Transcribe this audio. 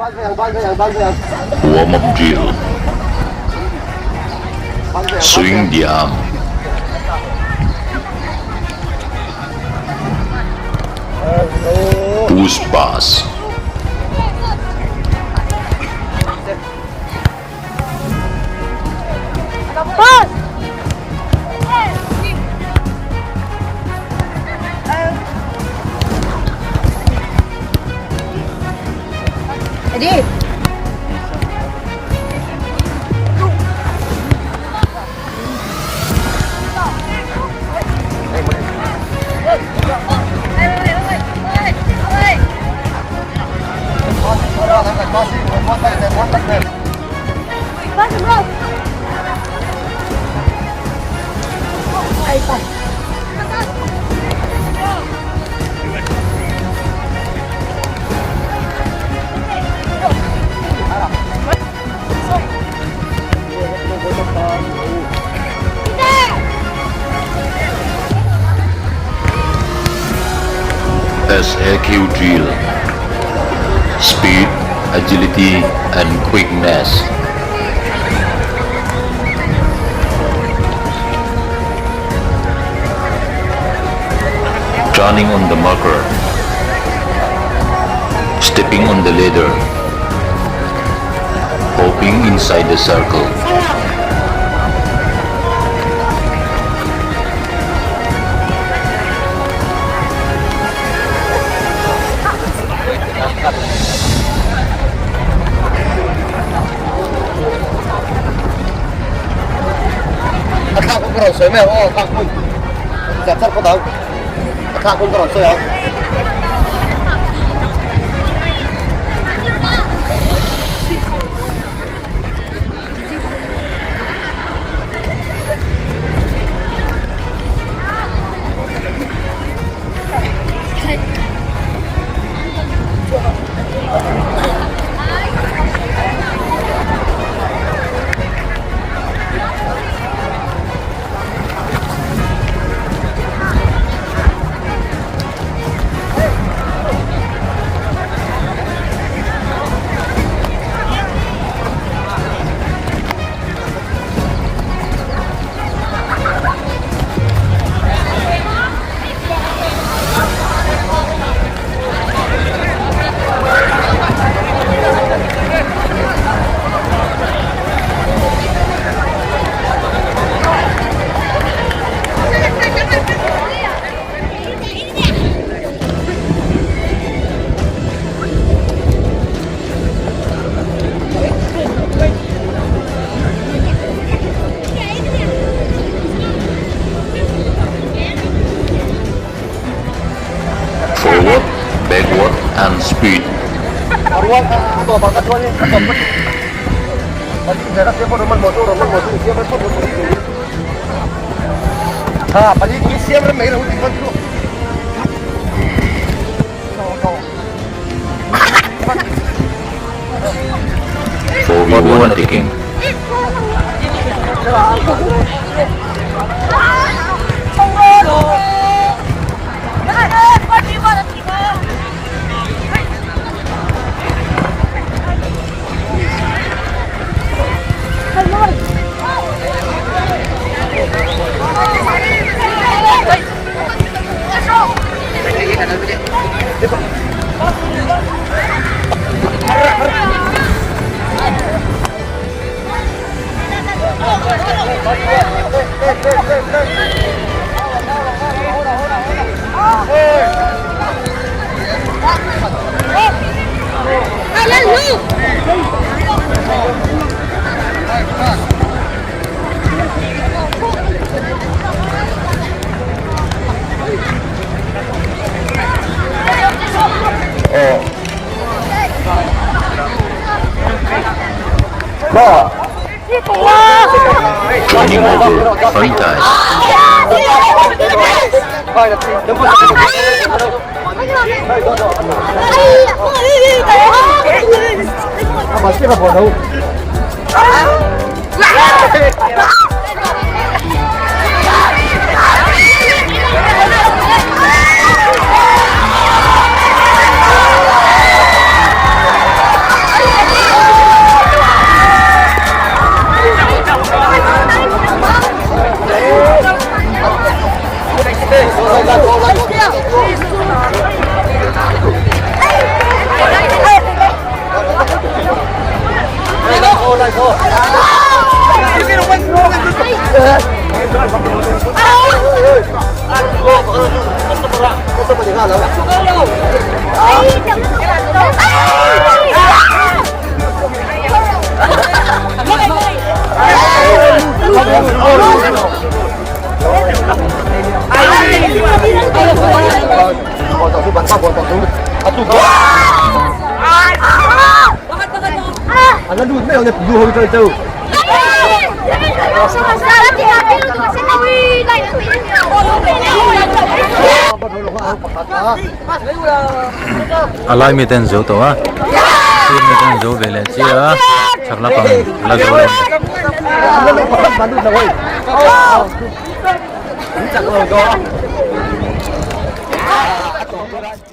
Warm up drill. Swing the arm. Push pass. Ready? SAQ drill. Speed, agility, and quickness. Turning on the marker. Stepping on the ladder. Hopping inside the circle. A thlak hun ka rawn sawi mai ang aw, thlak hun. Zat char phawt ang. A thlak hun ka rawn sawi ang. Forward, backward and speed. 4v1 taking. Turning over front tie. A lai mi te an zo tawh a sir mi te an zo ve leh chiah a chhak lampang la zo lo a ni.